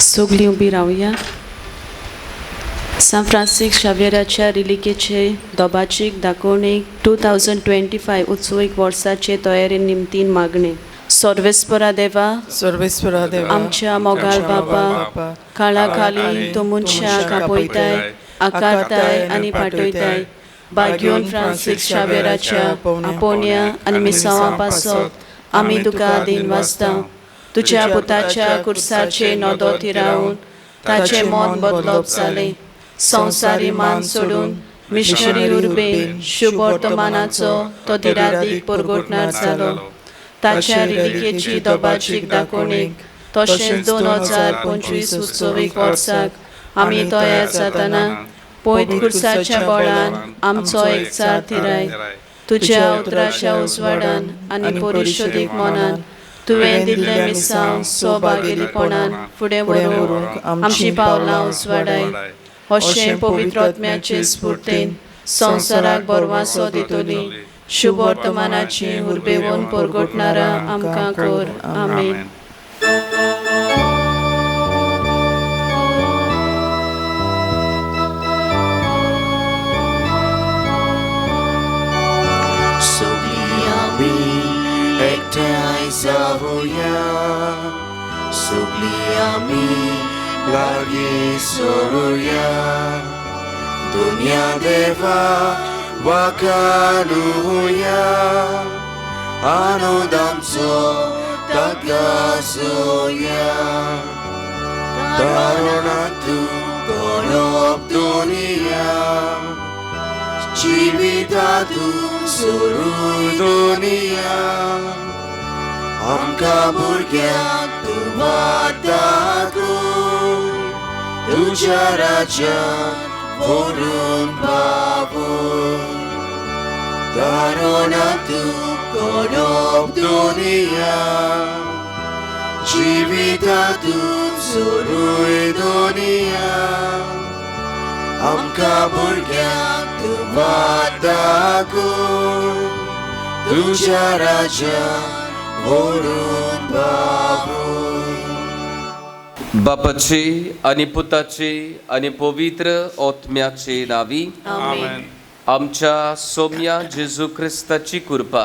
सगलीं उबी रावया. सांत फ्रांसीस शाव्येराच्या रिलिकेचे दोबाचीक दाखोवणेक 2025 उत्सवीक वर्साचे तयारे निमतीन मागणें. सर्वेस्परा देवा, सर्वेस्परा देवा, आमच्या मोगाळ बापा, काळा खाली तूं मनशाक आपयताय, आकारताय आनी पाठयताय. बाग्योन फ्रांसीस शाव्येराच्या आपोवण्या आनी मिसांवां पासत आमी तुका दिनवासता. तुज्या पुताच्या कुर्साचे नदो थिरावन ताचें मन बदलप जालें. संवसारी मान सोडून मिशनरी उर्बेन शुभवर्तमानाचो तो दिरादीक परगटणार जालो. ताच्या रिलिकेची दोबाचीक दाखोवणेक तशेंच 2025 उत्सवीक वर्साक आमी तयार जातना पयत कुर्साच्या बळान आमचो एकचार थिराय. तुज्या उतराच्या उजवाडान आनी परिशोदीक मनान तुवें दिल्लें मिसांव सौभागेलीपणान फुडें व्हरूंक आमचीं पावलां उजवाडाय. अशें पवित्र आत्म्याचे स्फूर्तेन संवसाराक बरवासो दितली शुभवर्तमानाची उर्बेवन परगटणारा आमकां कर. आमेन. सगळीं आमी एकठांय जावया, सगळीं आमी लागीं सरुया. दुनिया देवा वाखाणुया, आनंदांचो तागासोया. तारुणांतु कोणप दुनिया, जिवितांतु सुरू दुनिया. आमकां भुरग्यांक तूं वाट दाखय, तुज्या राज्यांत व्हरून पावय. तारुणांतु कोणप दुनिया, जिवितांतु सुरूय दुनिया. आमकां भुरग्यांक तूं वाट दाखय, तुज्या राज्यांत व्हरून पावय. बापाची आनी पुताची आनी पवित्र आत्म्याचे नावी. आमेन. आमच्या सोम्या जेजू क्रिस्ताची कृपा,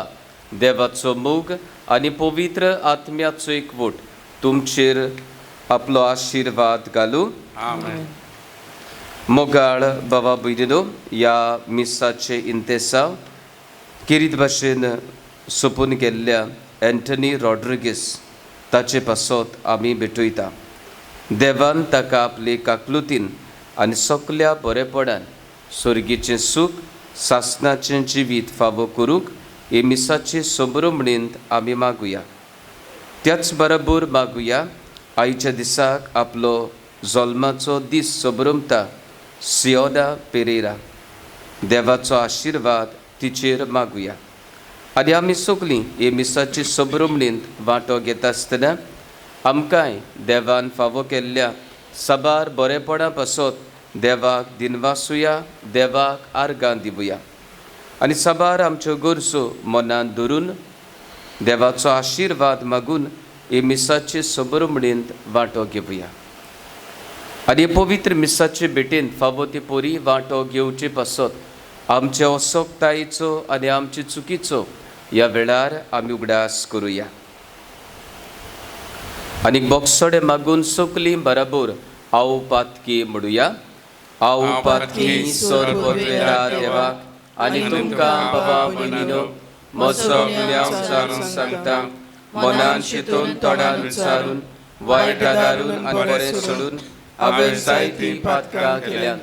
देवाचो मोग आनी पवित्र आत्म्याचो एकवट तुमचेर आपलो आशिर्वाद घालूं. मोगाळ बाबा भयणीनो, ह्या मिसाचे इंतेसांव किरीत भाशेन सोंपून गेल्ल्या एंटनी रॉड्रिगीस ताचे पासत आमी भेटयता. देवान ताका आपले काकलुतीन आनी सगल्या बरेपणान सर्गीचें सूख, सासनाचें जिवीत फावो करूंक हे मिसाचे संभ्रमणींत आमी मागुया. त्याच बरोबर मागुया आयच्या दिसाक आपलो जल्माचो दीस संभ्रमता सियोदा पेरेरा, देवाचो आशिर्वाद तिचेर मागुया. आनी आमी सगलीं हे मिसाचे संभ्रमणींत वांटो घेता आसतना आमकांय देवान फावो केल्ल्या साबार बरेपणा पासत देवाक दिनवासुया, देवाक आर्गां दिवया आनी साबार आमच्यो गरजो मनान धरून देवाचो आशिर्वाद मागून हे मिसाचे संभ्रमणींत वांटो घेवया. आनी हे पवित्र मिसाचे भेटेन फावो ते परी वांटो घेवचे पासत आमचे असोकतायेचो आनी आमचे चुकीचो ह्या वेळार आमी उगडास करुया. आनी बोगसोडे मागून सगलीं बराबर हांव पातकी म्हणुया. हांव पातकी सर्ववेळा देवाक आनी तुमकां बाबा भयणीनो म्हजो गुन्यांव जाणून सांगता. मनान चिंतून, तोंडान विचारून, वायट आदारून आनी बरें सोडून हांवें जायतीं पातकां केल्यात.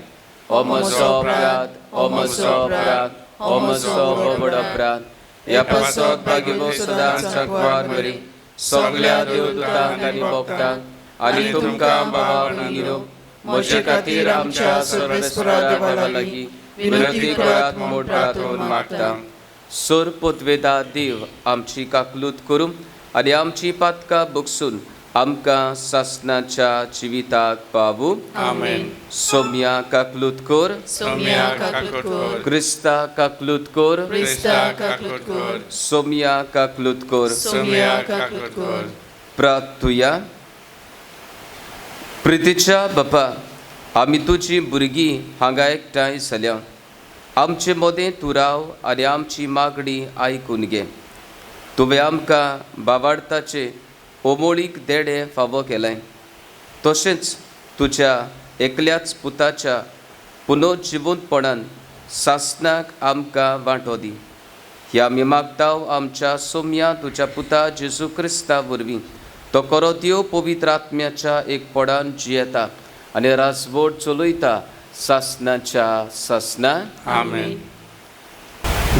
हो म्हजो अपराध, हो म्हजो अपराध, हो म्हजो व्हड अपराध. ह्या पासत भाग्यवो सदांच सांकवार मरी, सगल्या देवदूतांक आनी भक्तांक आनी तुमकां बाबा भयणीनो म्हजे खातीर आमच्या सर्वेस्परा देवा लागीं विनंती करात म्हूण प्रार्थोवन मागता. सोर पोतवेदा देव आमची काकलूत करूं आनी आमची पातकां बगसून आमकां सासनाच्या जिविताक पावूं. आमेन. सोम्या काकलूत कर. सोम्या काकलूत कर. क्रिस्ता काकलूत कर. क्रिस्ता काकलूत कर. सोम्या काकलूत कर. सोम्या काकलूत कर. प्रार्थुया. प्रितीच्या बापा, आमी तुजी भुरगीं हांगा एकठांय जाल्या. आमचे मदें तूं राव आनी आमची मागणी आयकून घे. तुवें आमकां बाबार्थाचे ओमोळीक देडे फावो केलें, तशेंच तुज्या एकल्याच पुताच्या पुनर्जिवंतपणान सासणाक आमकां वांटो दी. ह्या आमी मागता आमच्या सोम्या तुज्या पुता जेजू क्रिस्ता वरवीं. तो करोत्यो पवित्र आत्म्याच्या एकपणान जियेता आनी राजवट चलयता सासणाच्या सासणा. आमेन.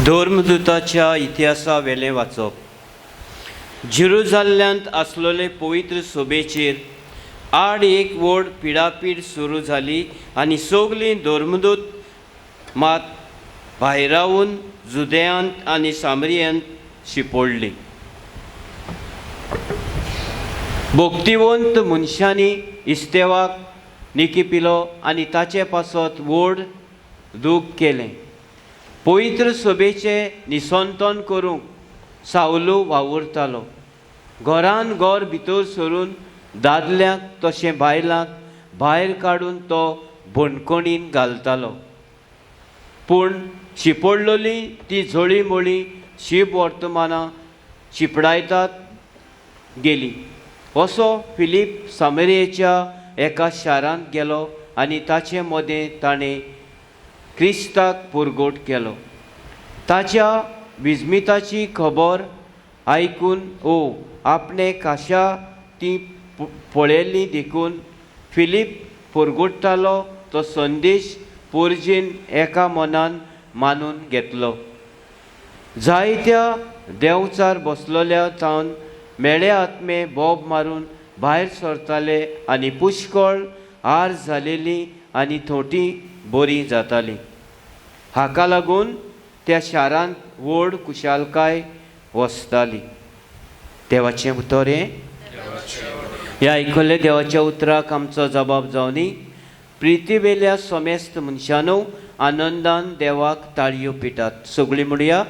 धर्मदूताच्या इतिहासा वेलें वाचप. जेरुजाल्यांत आसलेले पवित्र सोबेचेर आड एक व्हड पिडापीड सुरू जाली आनी सगलीं धर्मदूत मात भायरावन जुदेयांत आनी सामरियांत शिंपडलीं. भक्तिवंत मनशांनी इस्तेवाक निकिपिलो आनी ताचे पासत व्हड दूख केलें. पवित्र सभेचें निसंतन करूंक सावलू वावुरतालो. घरान घर भितर सरून दादल्यांक तशें बायलांक भायर काडून तो बणकणीन घालतालो. पूण शिंपडलेली ती जळींमळीं शीब वर्तमानां शिंपडायतात गेली. असो फिलीप सामेरियेच्या एका शारांत गेलो आनी ताचे मदें ताणें क्रिस्ताक पुरगोट केलो. ताच्या विजमिताची खबर आयकून ओ आपणे काशा ती पळयल्ली देखून फिलीप पुरगुट्टालो तो संदेश पोरजीन एका मनान मानून घेतलो. जायत्या देंवचार बसलेल्या जावन मेळे आत्मे बोब मारून भायर सरताले आनी पुष्कळ आर जालेली आनी थोटी बरी जाताली. हाका लागून त्या शारांत व्हड कुशालकाय वसताली. देवाचें उतर हें. ह्या आयकल्ल्या देवाच्या उतराक आमचो जबाब जावनी. प्रितीवेल्या समेस्त मनशानू आनंदान देवाक ताळयो पिटात. सगळीं म्हणया,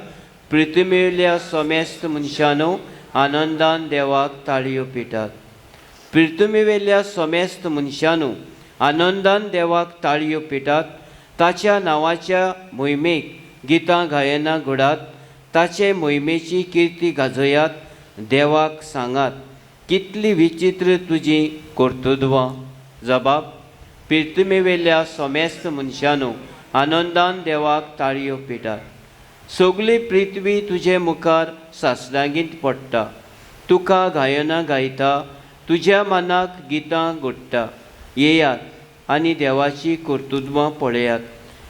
प्रितीवेल्या समेस्त मनशानू आनंदान देवाक ताळयो पिटात. प्रितुमेवेल्या समेस्त मनशानू आनंदान देवाक ताळयो पिटात. ताच्या नांवाच्या मोहिमेक गितां गायनां घडात. ताचे मोहिमेची किर्ती गाजयात. देवाक सांगात कितली विचित्र तुजी कर्तृत्वां. जबाब, प्रितुमेवेल्या समेस्त मनशानू आनंदान देवाक ताळयो पिटात. सगली पृथ्वी तुजे मुखार सासणागीत पडटा. तुका गायनां गायता, तुज्या मनाक गितां घडटा. येयात आनी देवाची कर्तृत्वां पळयात.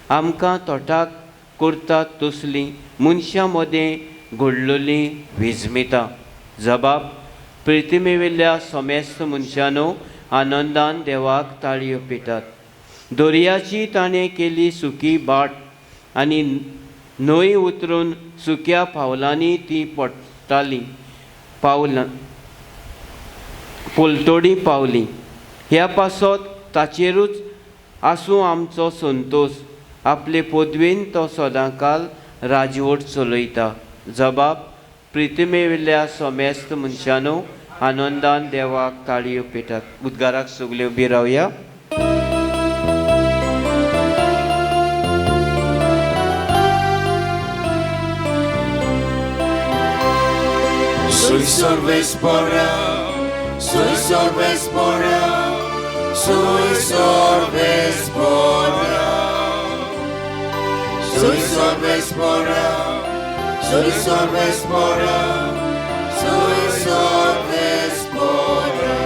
आमकां तोटाक करतात तसलीं मनशां मदें घडलेलीं विजमितां. जबाब, प्रितुमेवेल्या समेस्त मनशानू आनंदान देवाक ताळयो पिटात. दर्याची ताणें केली सुकी बाट आनी न्हंय उतरून सुक्या पावलांनी ती पडटाली. पावलां पलतोडी पावली. ह्या पासत ताचेरूच आसूं आमचो संतोश. आपले पदवेन तो सदांकाल राजवट चलयता. जबाब, प्रितुमेवेल्या समेस्त मनशानू आनंदान देवाक ताळयो पेटात. उद्गाराक सगळे उबी रावया. Soy sorvespora, soy sorvespora, soy sorvespora. Soy sorvespora, soy sorvespora, soy sorvespora.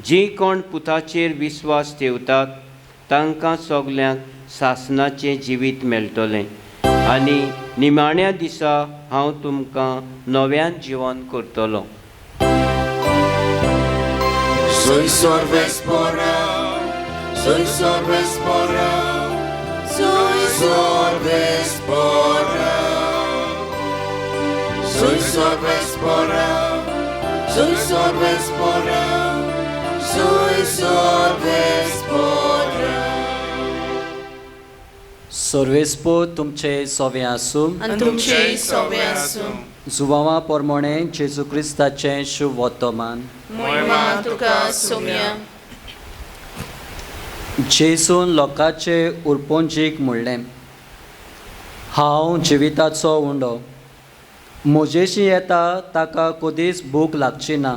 जी कोण पुताचेर विस्वास ठेवतात तांकां सगल्यांक सासणाचें जिवीत मेळटलें आनी निमाण्या दिसा हांव तुमकां नव्यान जिवन करतलो. Soy sorvespora, soy sorvespora, soy sorvespora. Soy sorvespora, soy sorvespora, soy sorvespora. सर्वेस्पो तुमचे सोवे आसूं आनी तुमचेय सोबे आसूं. जुवांवा प्रमाणे जेजू क्रिस्ताचें शुभ वर्तमान. मोहिमा तुका सोम्या. जेजून लोकांचे उरपोंजीक म्हणलें, हांव जिविताचो उंडो, म्हजेशी येता ताका कदीच भूक लागची ना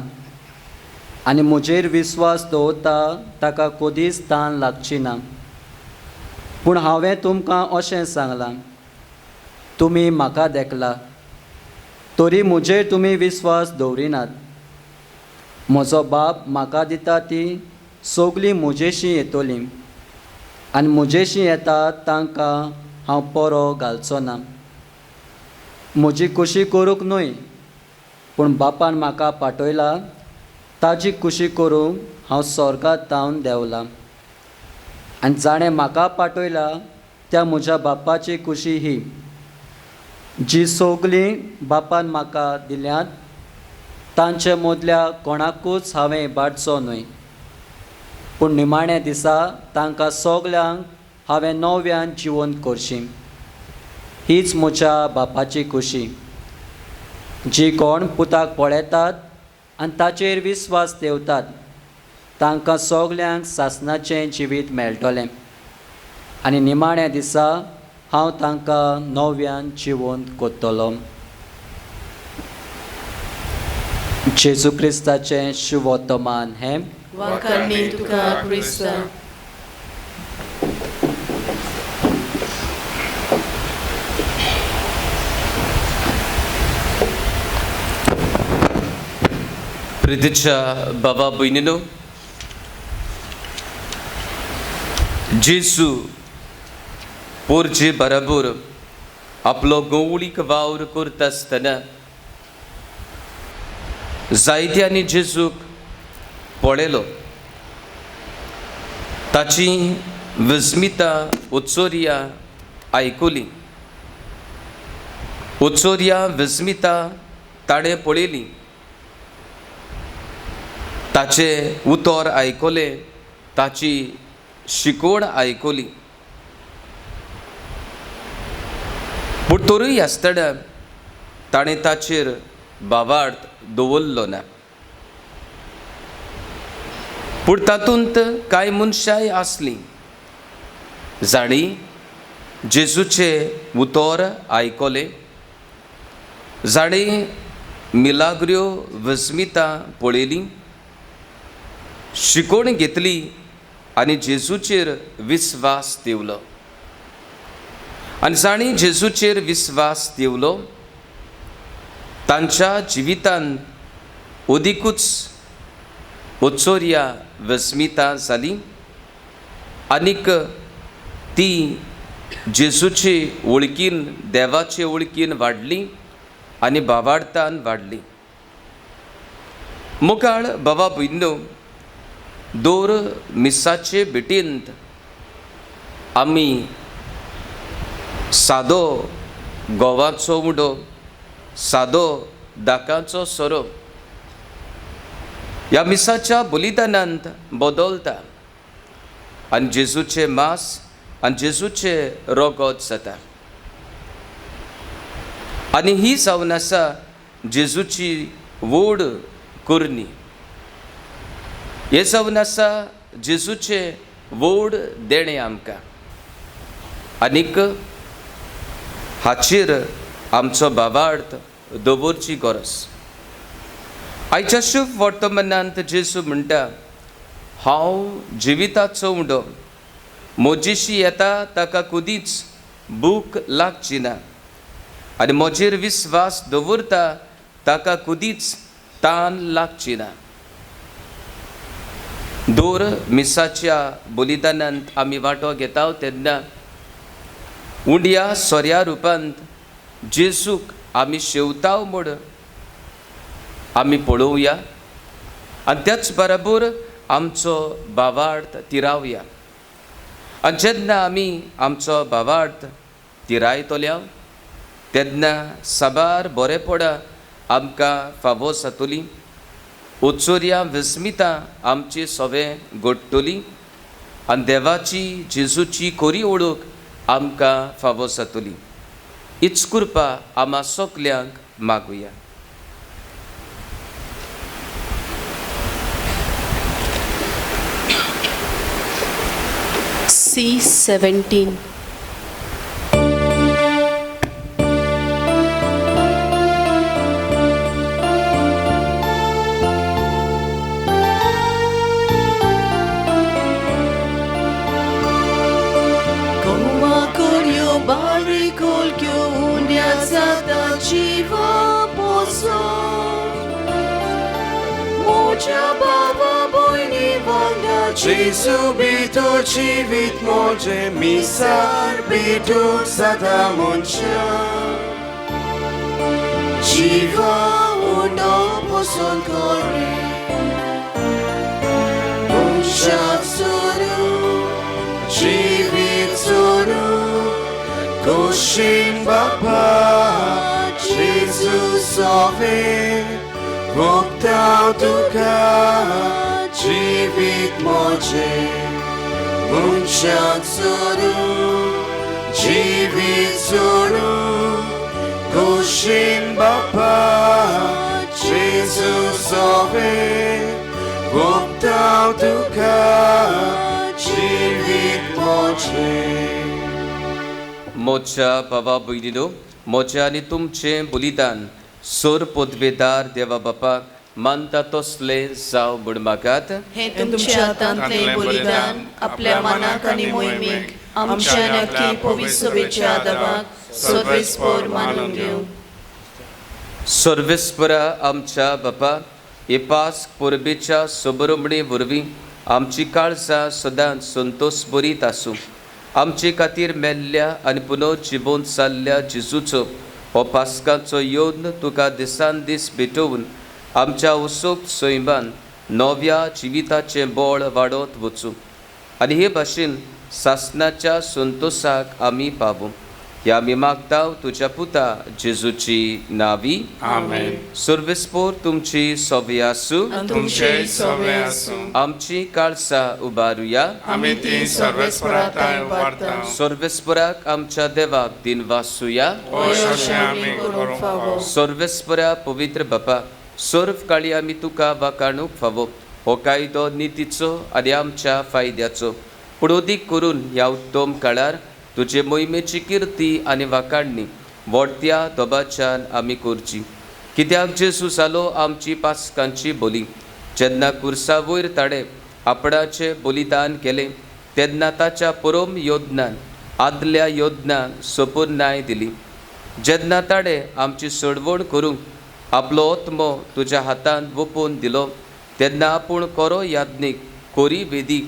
आनी म्हजेर विस्वास दवरता ताका कदीच तान लागची ना. पूण हांवें तुमकां अशें सांगलां, तुमी म्हाका देखला तरी म्हजेर तुमी विस्वास दवरिनात. म्हजो बाप म्हाका दिता ती सगळीं म्हजेशी येतलीं आनी म्हजेशी येता तांकां हांव परो घालचो ना. म्हजी खुशी करूंक न्हय, पूण बापान म्हाका पाठयला ताजी खुशी करूंक हांव स्वर्गांत तावन देंवलां. आनी जाणें म्हाका पाठयला त्या म्हज्या बापाची खुशी ही, जी सगळीं बापान म्हाका दिल्यांत तांचे मदल्या कोणाकूच हांवें इबाडचो न्हय, पूण निमाण्या दिसा तांकां सगल्यांक हांवें नव्यान जिवन करशी. हीच म्हज्या बापाची खुशी. जी कोण पुताक पळयतात आनी ताचेर विस्वास दवरतात तांकां सगल्यांक सासणाचें जिवीत मेळटलें आनी निमाण्या दिसा हांव तांकां नव्यान जिवन करतलो. जेजू क्रिस्ताचें शुभ वर्तमान हें. वाखाणणी तुका क्रिस्ता. प्रितीच्या बाबा भयणीनो, जेजू पोरजे बराबर आपलो गवळीक वावर करता आसतना जायत्यांनी जेजूक पळयलो, ताची विस्मिता उचोर्या आयकुली, उचोर्या विस्मिता ताणें पळयली, ताचें उतर आयकलें, ताची शिकवण आयकली. पूण तरूय आसतना ताणें ताचेर भावार्थ दवरलो ना. पूण तातूंत कांय मनशांय आसलीं जांणी जेजूचें उतर आयकलें, जांणी मिलाग्र्यो विस्मिता पळयली, शिकवण घेतली आनी जेजूचेर विस्वास दवरलो. आनी जांणी जेजूचेर विस्वास दवरलो तांच्या जिवितांत अदिकूच ओचोर्या विस्मिता जाली आनीक ती जेजूचे वळखीन, देवाचे वळखीन वाडली आनी भावार्थान वाडली. मुखाळ बाबा भयणीनो, दर मिसाचे भेटींत आमी सादो गोवाचो उडो, सादो दाकाचो सोरो ह्या मिसाच्या बलिदानांत बदलता आनी जेजूचें मांस आनी जेजूचें रगत जाता. आनी ही जावन आसा जेजूची व्हड करणी, हें जावन आसा जेजूचें व्हड देणें आमकां. आनीक हाचेर आमचो भावार्थ दवरची गरज. आयच्या शुभ वर्तमानांत जेजू म्हणटा, हांव जिविताचो उंडो, म्हजेशी येता ताका कदीच भूक लागची ना आनी म्हजेर विस्वास दवरता ताका कदीच तान लागची ना. दर मिसाच्या बलिदानांत आमी वांटो घेता तेन्ना उंड्या सोऱ्या रुपांत जेजूक आमी शेवताव म्हूण आमी पळोवया आनी त्याच बराबर आमचो भावार्थ तिरावया. आनी जेन्ना आमी आमचो भावार्थ तिरायतल्या तेन्ना साबार बरेपणां आमकां फावो जातली, ओचोर्या विस्मिता आमची सवें घडटली आनी देवाची जेजूची खरी वळख आमकां फावो जातली. हीच कृपा आमा सगल्यांक मागुया. C17. Gesù bito civit moge misar bitu sada moncha Jiva uno poson kore Moncha suru Jivit suru Koshin baba Gesù sove Voptau tuka Jivit moje Munchak suru Jivit suru Koshin bapa Jesu sove Voptau tuka Jivit moje. मोच्या बाबा भयणीनो, मोच्या आनी तुमचें बलिदान सोर पदवेदार देवा बापाक मानता तसलें जावं म्हूण मागात. हें तुमच्या हातांतलें बलिदान आपल्या मनाक आनी मोहिमेक आमच्या नक्की पवित्र सभेच्या देवाक सर्वेस्पर मानून घेवं. सर्वेस्परा आमच्या बापा, हे पास परबेच्या सबरमणे वरवीं आमची काळजां सदांच संतोश बरीत आसूं. आमचे खातीर मेल्ल्या आनी पुनर्जिवोन जाल्ल्या जेजूचो हो पास्काचो येवन तुका दिसान दीस भेटोवन आमच्या उसोक सैमान नव्या जिविताचें बळ वाडत वचूं आनी हे भाशेन सासनाच्या संतोसाक आमी पावूं. ह्या आमी मागता तुज्या पुता जेजूची नावी. आमेन. सर्वेस्पोर तुमची सोबी आसूं. तुमचेय सोबे आसूं. आमची काळसां उबारुया. आमी ती सर्वेस्पराक उबारता. सर्वेस्पराक आमच्या देवाक दिनवासुया. अशें आमी करूंक फावो. सर्वेस्परा पवित्र बापा, सर्व काळी आमी तुका वाकाणूक फावो हो कायदो नितीचो आनी आमच्या फायद्याचो, पूण अदीक करून ह्या उत्तम काळार तुजे मोहिमेची किर्ती आनी वाकाडणी व्हडत्या दबाच्यान आमी करची. कित्याक जेजू जालो आमची पास्कांची बोली. जेन्ना कुर्सा वयर ताणें आपणाचें बलिदान केलें तेन्ना ताच्या परम योदनान आदल्या योदनाक सोपून दिली. जेन्ना ताणें आमची सोडवण करूंक आपलो आत्मो तुज्या हातांत वोपून दिलो तेन्ना आपूण कोरो याज्ञीक, कोरी वेदी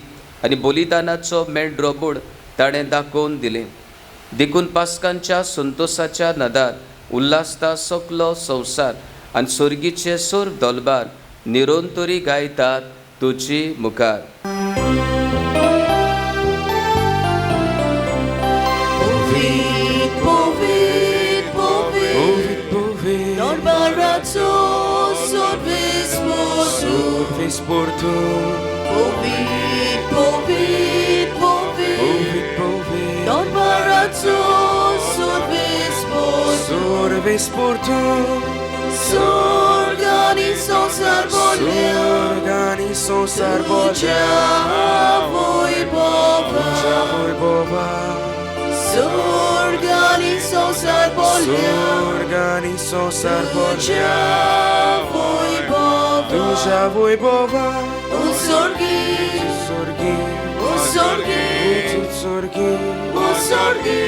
आनी बलिदानाचो मेंढरो म्हूण ताणें दाखोवन दिलें. देखून पास्कांच्या संतोसाच्या नदार उल्हासता सगलो संवसार आनी सोर्गीचे सर्व दलबार निरंतरी गायतात तुजी मुखार. Sportu Povit, povit, povit, povit, povit, Dorbarazzo sorve sportu, sorve sportu, Sorgani son sarbolea, sorgani son sarbolea, voi bova, voi bova, Sorgani son sarbolea, sorgani son sarbolea, voi bova, Duša vojbova, Usorgi, Usorgi, Usorgi, Usorgi, Usorgi,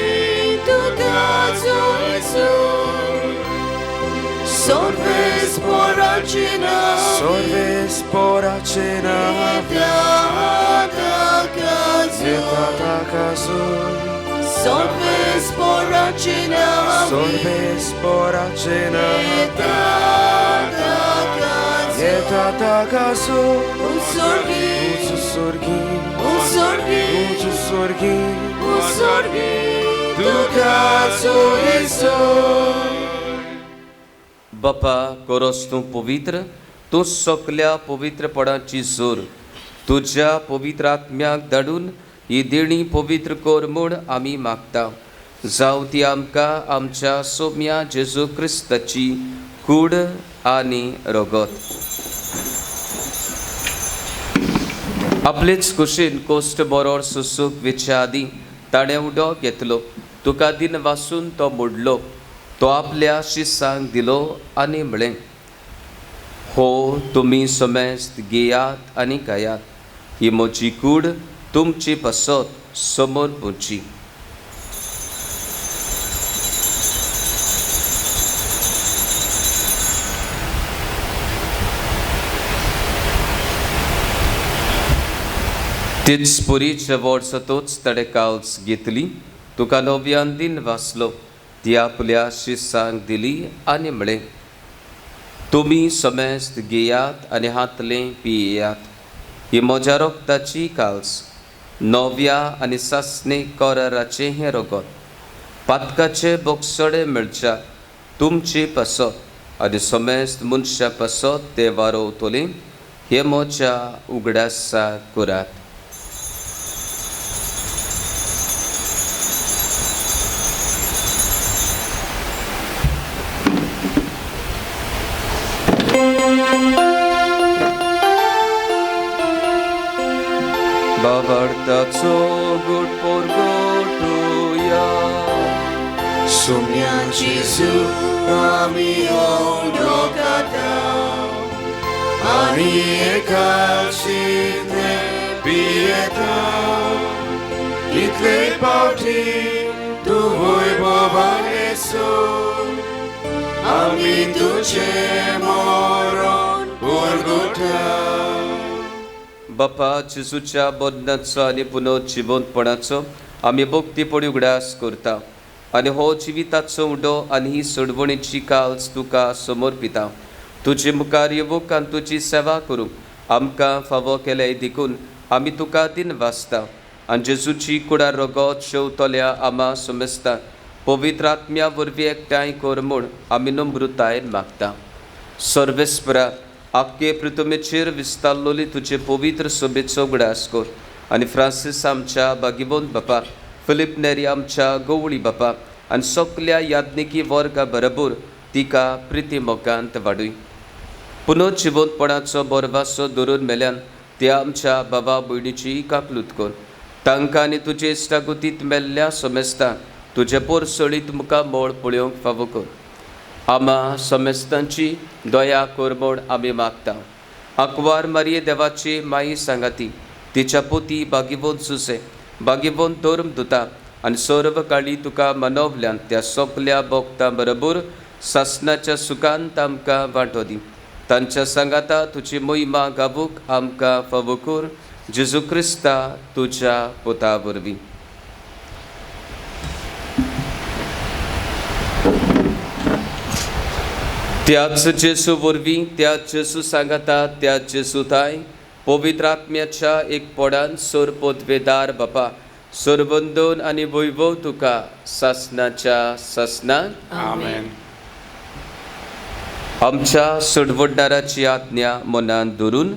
tuka Jesu. Sorves poracina, Sorves poracina, Etata kazu, Sorves poracina, Sorves poracina, Etata Etata kazu, Usorgi, Usorgi, Usorgi, Usorgi, Usorgi, tuka Jesu. बापा, कोरोस तूं पवित्र, तूं सगल्या पवित्रपणाची जोर. तुज्या पवित्र आत्म्याक धाडून ही देणी पवित्र कर म्हूण आमी मागता. जावं ती आमकां आमच्या सोम्या जेजू क्रिस्ताची कूड आनी रगत. आपलेच कुशीन कोश्ट बरोड सुसूक विच्या आदी ताणें उडो घेतलो, तुका दिन वासून तो मोडलो, तो आपल्या शिसांक दिलो आनी म्हळें, हो तुमी समेस्त घेयात आनी खायात, ही म्हजी कूड तुमची पासत समोर पुची. तीच पुरीच्या वर्सातूच ताणें काल्स घेतली, तुका नव्यान दिन वाचलो, ती आपल्या शिसांक दिली आनी म्हळें, तुमी समेस्त घेयात आनी हातलें पियेयात, ही म्हज्या रोगताची काल्स, नव्या आनी सासणे कराराचें हें रगत, पातकाचे बोगसडे मेळच्या तुमचे पासत आनी समेस्त मनशां पासत ते वारोवतले, हे म्हज्या उगडासा करात. बाबार्थाचो गुट पोरगोटुया Sumya Jesu आमी उडोकाता आनी एकाशींतले पियेता इतले पावटी तूं वैभवान येसो आमी तुजें मरण परगुटा. बापा जेजूच्या बदनाचो आनी पुनर्जिवंतपणाचो आमी भक्तीपणी उगडास करता आनी हो जिविताचो उडो आनी ही सोडवणीची काल्स तुका समर्पिता. तुजे मुखार येवूंक आनी तुजी सेवा करूंक आमकां फावो केल्याय देखून आमी तुका दिन वाचता आनी जेजूची कुडार रगत शेवतल्या आमा समजता पवित्र आत्म्या वरवीं एकठांय कर म्हूण आमी नम्रतायेन मागता. सर्वेस्परा आख्खे पृथ्वीचेर विस्तारलोली तुजे पवित्र सभेचो उगडास कर आनी फ्रांसीस आमच्या बागिबोन बापा, फिलीप नेरी आमच्या गवळी बापा आनी सगल्या याज्ञिकी वर्गा बरोबर तिका प्रिती मोगांत वाडूय. पुनर्जिवंतपणाचो बरवासो धरून मेल्यान त्या आमच्या बाबा भयणीची काकलूत कर, तांकां आनी तुजे इश्टागतींत मेल्ल्या समेस्तांक तुजे पोरसोळीत मुखार मोळ पळोवंक फावो कर. आमा समेस्तांची दया कर म्हूण आमी मागता. आंकवार मारये देवाची माई सांगाती, तिच्या पोती बागिवोन सुसे बागिवोन धर्म दुता आनी सर्व काळी तुका मनोवल्यान त्या सगल्या भोगतां बरोबर सासनाच्या सुखांत आमकां वांटो दी. तांच्या सांगाता तुजी मोहिमा गावूंक आमकां फावो कर, जेजू क्रिस्ता तुज्या पुता वरवीं. त्याच जेजू वरवीं, त्याच जेजू सांगाता, त्याच जेजू थांय पवित्र आत्म्याच्या एक पोडान सोर पदवेदार बापा सरबंदोन आनी वैभव तुका सासनाच्या सासनाक. आमेन. आमच्या सोडवणदाराची आज्ञा मनान धरून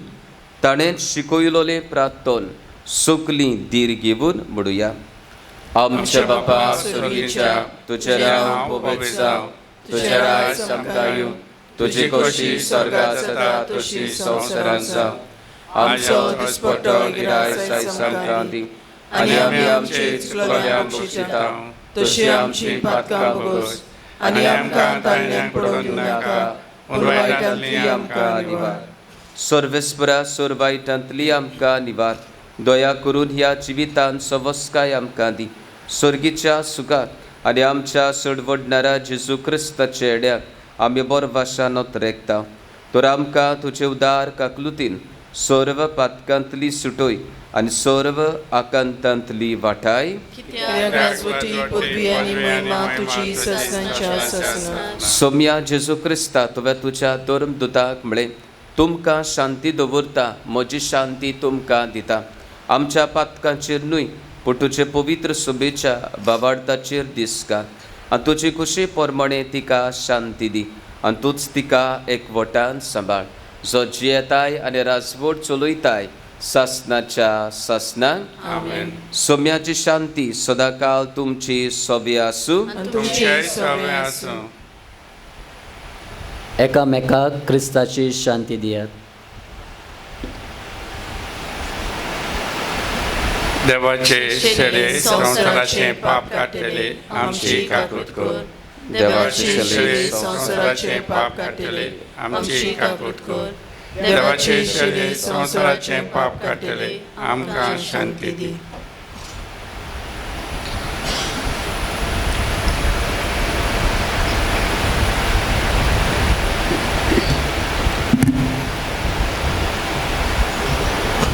ताणें शिकयलोलें प्रार्थन सगलीं धीर घेवन म्हणुया. आमच्या बापा स्वर्गीच्या, तुजें नांव पवित्र जावं, तुजें राज आमकां येवं, तुजी खोशी स्वर्गांत जाता तशी संवसारांत जावं. आमचो दिसपट्टो गिरायक आयज आमकां दी आनी आमी आमचे चुकलोल्यांक बक्षिता तशी आमची पातकां भोगोस आनी आमकां ताळ्यांत पडोवंक दिवं नाका, पूण वायटांतली आमकां निवार. सर्वेस्परा सोर वायटांतली आमकां निवार, दया करून ह्या जिवितांत सवस्काय आमकां दी, स्वर्गीच्या सुखात आनी आमच्या सोडवडणारा जेजू क्रिस्ताच्या येड्याक आमी बरवाशान रेखता. तर आमकां तुजे उदार काकलुतीन सर्व पातकांतली सुटोय आनी सर्व आकांतांतली वाटाय. सोम्या जेजू क्रिस्ता, तुवें तुज्या धर्म दुताक म्हळें, तुमकां शांती दवरता, म्हजी शांती तुमकां दिता. आमच्या पातकांचेर न्हय पूण तुजे पवित्र सभेच्या बाबार्थाचेर दीस घाल आनी तुजे खुशी प्रमाणे तिका शांती दी आनी तूंच तिका एकवटान सांबाळ, जो जियेताय आनी राजवट चलयताय सासनाच्या सासनाक. आमेन. सोम्याची शांती सदाकाल तुमची सोबी आसूं. आनी तुमचेय सगळें आसूं. एकामेकाक क्रिस्ताची शांती दियात. देवाचे शेले संवसाराचें पाप काडटले आमची काकूट कर. देवाचे शेले संवसाराचें पाप काडटले आमची काकूट कर. देवाचे शेले संवसाराचें पाप काडटले आमकां शांती दी.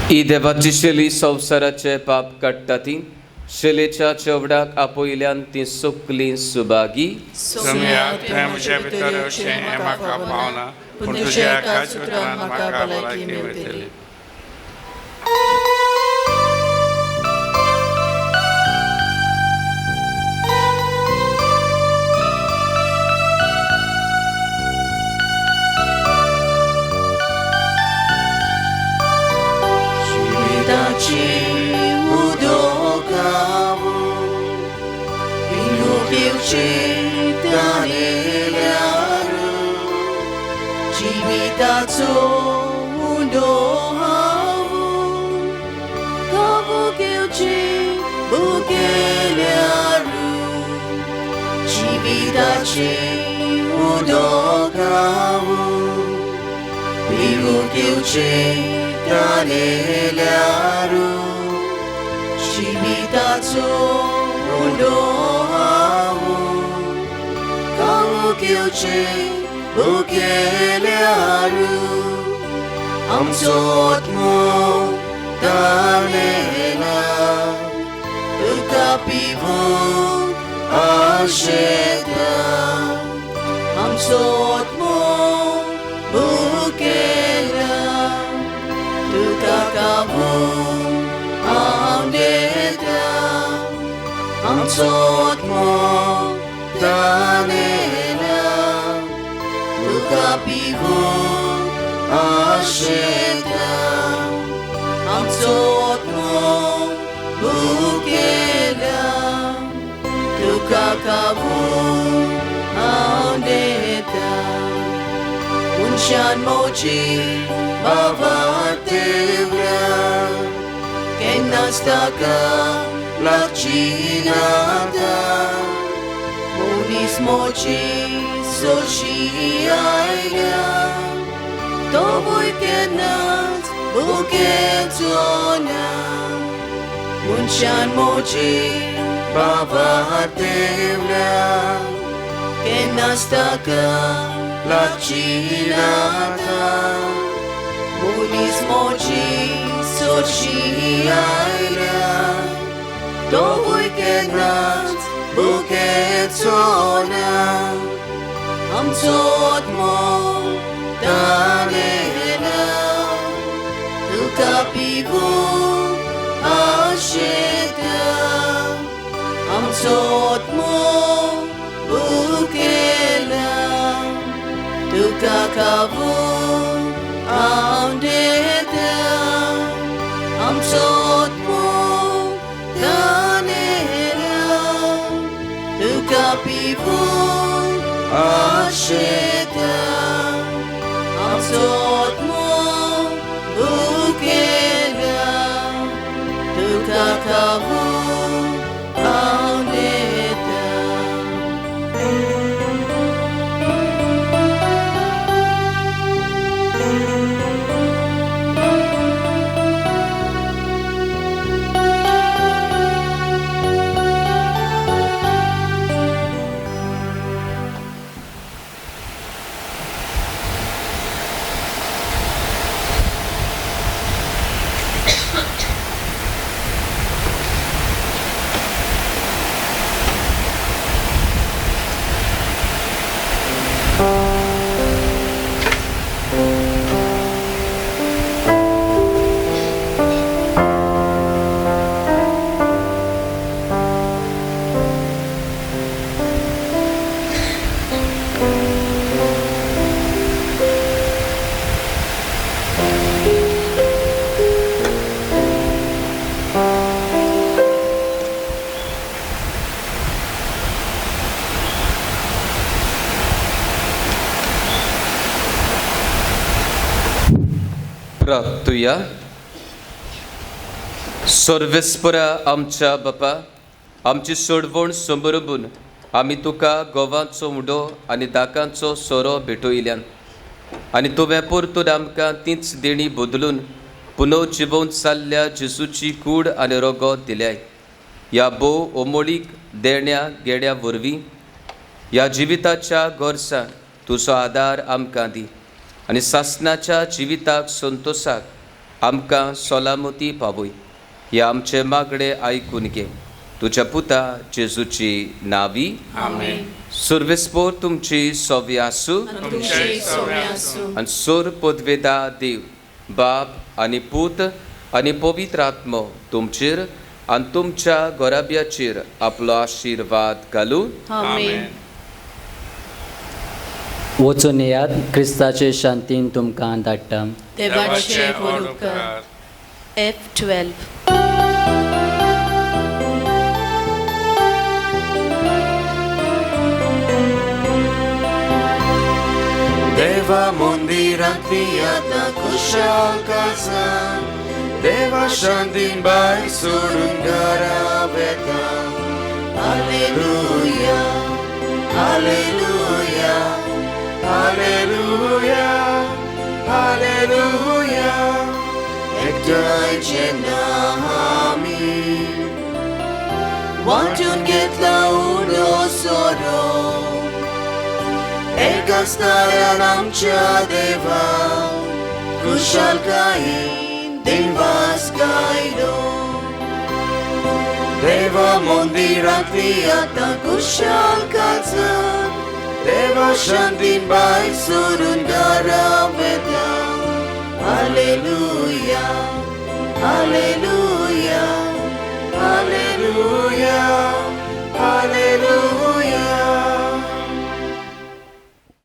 ही देवाची शेली संवसाराचे पाप काडटा ती शेलेच्या चेवडाक आपयल्यान ती सुकली सुभागी. सोम्या, तुवें म्हज्या भितर येवचें हें म्हाका पावना, पूण तुज्या एकाच उतरान म्हाका भलायकी मेळटली. जिविताची उदकावू पिवूंक येवची तानेल्यारू जिविताचो उंडो हांव खावूंक येवची भुकेल्यारू जिविताची उदकावू पिवूंक येवची तानेल्यारू जिविताचो उंडो हांव खावूंक येवची भुकेल्यारू. आमचो आत्मो तानेला तुका पिवूंक आशेता. आमचो आत्मो भुकेला तुका खावूंक आंवडेता. आमचो आत्मो तानेला तुका पिवूंक आशेता. आमचो आत्मो भुकेला तुका खावूंक आंवडेता. मनशान मोजी बाबा तेवऱ्या केन्नाच ताका लागची नाता. मनीस मोजी सोशी आयल्या तोवूय केन्नाच भुकेचो ना. मनशान मोजी बाबा तेवऱ्या केन्नाच ताका लागची नाता. मनीस मोजी सोशी आयल्या तोवूय केन्नाच भुकेचो ना. आमचो आत्मो तानेला तुका पिवूंक आशेता. आमचो आत्मो भुकेला तुका खावूंक आंवडेता. आमचो आत्मो तानेला तुका पिवूंक आशेता. आमचो आत्मो भुकेला तुका खावूंक आंवडेता. प्रार्थुया. सर्वेस्परा आमच्या बापा, आमची सोडवण समरबून आमी तुका गोवाचो उडो आनी दाकांचो सोरो भेटयल्यान आनी तुवें परतून आमकां तीच देणी बदलून पुनव जिवोवन जाल्ल्या जेजूची कूड आनी रगत दिल्याय. ह्या भोव ओमोळीक देण्या गेड्या वरवीं ह्या जिविताच्या गरजांक तुजो आदार आमकां दी आनी सासणाच्या जिविताक संतोशाक आमकां सलामती पावय. हे आमचे मागणे आयकून घे तुज्या पुता जेजूची नावी. आमेन. सर्वेस्पोर तुमची सवी आसूं तुमचेय सवळें आसूं. आनी सोर पदवेदा देव बाप आनी पूत आनी पवित्र आत्मो तुमचेर आनी तुमच्या घराब्याचेर आपलो आशिर्वाद घालूं. आमेन. वचून येयात, क्रिस्ताचे शांतीन तुमकां धाडटा. देवाचे व्हड उपकार. F12. देवा मंदिरांतली आतां कुशाल काजार, देवा शांतीन भायर सोडून घरा वेता. Hallelujah, hallelujah, hallelujah, hallelujah. एकठांय जेन्ना आमी वांटून घेतला उडो सोरो एकाच ताऱ्यान आमच्या देवा कुशालकायेन दिनवास गायलो. देवा मंदिरांतली आतां कुशाल काजार, देवा शांतीन भायर सरून घरा वेता. Hallelujah, hallelujah.